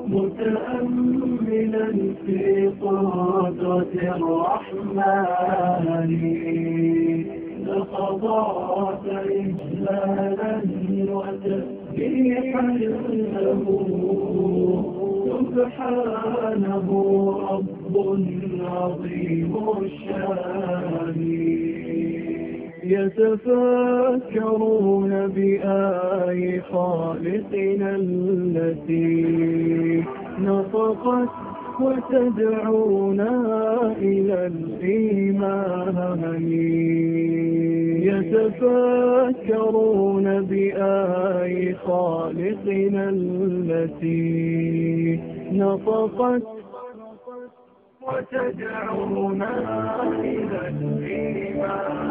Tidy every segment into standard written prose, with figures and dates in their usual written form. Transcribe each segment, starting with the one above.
متأملا في قدرة الرحمن، لخضعت إجلالا وتسبيحا له، سبحانه رب عظيم الشان. يتفكرون بآي خالقنا التي نطقت وتدعونا إلى الإيمان. يتفكرون بآي خالقنا التي نطقت وتدعونا إلى الإيمان.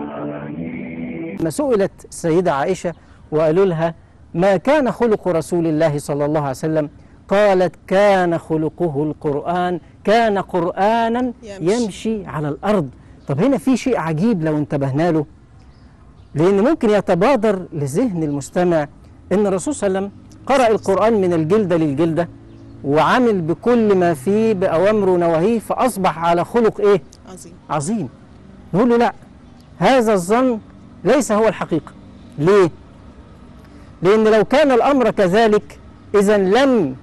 لما سئلت السيدة عائشة وقالوا لها ما كان خلق رسول الله صلى الله عليه وسلم، قالت كان خلقه القرآن، كان قرآنا يمشي على الأرض. طب هنا في شيء عجيب لو انتبهنا له، لأن ممكن يتبادر لذهن المستمع أن الرسول صلى الله عليه وسلم قرأ القرآن من الجلدة للجلدة وعمل بكل ما فيه بأوامره ونواهيه، فأصبح على خلق إيه؟ عظيم. عظيم. نقول له لا، هذا الظن ليس هو الحقيقة. ليه؟ لأن لو كان الأمر كذلك إذا لم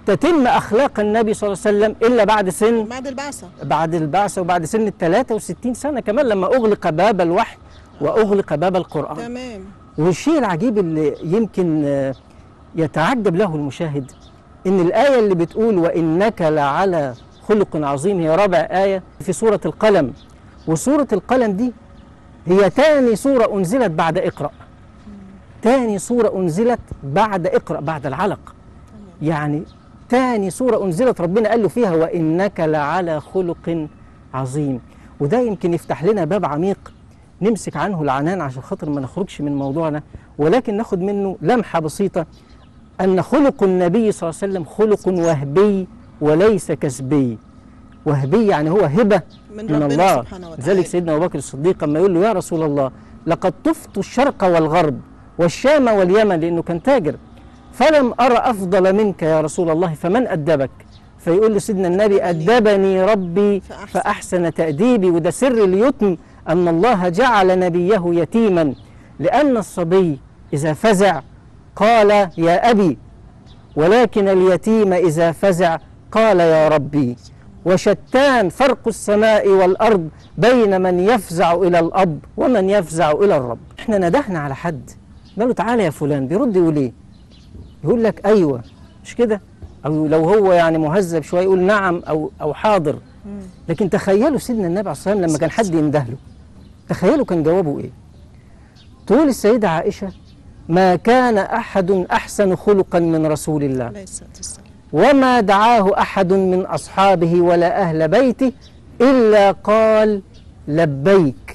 تتم أخلاق النبي صلى الله عليه وسلم إلا بعد سن، بعد البعثة، بعد البعثة وبعد سن 63 سنة كمان، لما أغلق باب الوحي وأغلق باب القرآن. تمام. والشيء العجيب اللي يمكن يتعجب له المشاهد إن الآية اللي بتقول وإنك لعلى خلق عظيم هي رابع آية في سورة القلم، وسورة القلم دي هي تاني سورة أنزلت بعد اقرأ. تاني سورة أنزلت بعد اقرأ، بعد العلق. يعني تاني سورة أنزلت ربنا قال له فيها وإنك لعلى خلق عظيم. وده يمكن يفتح لنا باب عميق نمسك عنه العنان عشان خاطر ما نخرجش من موضوعنا، ولكن ناخد منه لمحة بسيطة أن خلق النبي صلى الله عليه وسلم خلق وهبي وليس كسبي. وهبي يعني هو هبة من الله. لذلك سيدنا أبو بكر الصديق لما يقول له يا رسول الله لقد طفت الشرق والغرب والشام واليمن، لأنه كان تاجر، فلم أرى أفضل منك يا رسول الله، فمن أدبك؟ فيقول له سيدنا النبي أدبني ربي فأحسن تأديبي. وده سر اليتم، أن الله جعل نبيه يتيما، لأن الصبي إذا فزع قال يا أبي، ولكن اليتيم إذا فزع قال يا ربي. وشتان فرق السماء والأرض بين من يفزع إلى الأب ومن يفزع إلى الرب. احنا ندهنا على حد قال له تعالى يا فلان، بيرد يقول ايه؟ يقول لك أيوة، مش كده؟ أو لو هو يعني مهذب شوية يقول نعم أو حاضر. لكن تخيلوا سيدنا النبي عليه الصلاة والسلام لما كان حد ينده له، تخيلوا كان جوابه إيه؟ تقول السيدة عائشة ما كان أحد أحسن خلقا من رسول الله، وما دعاه أحد من أصحابه ولا أهل بيته إلا قال لبيك.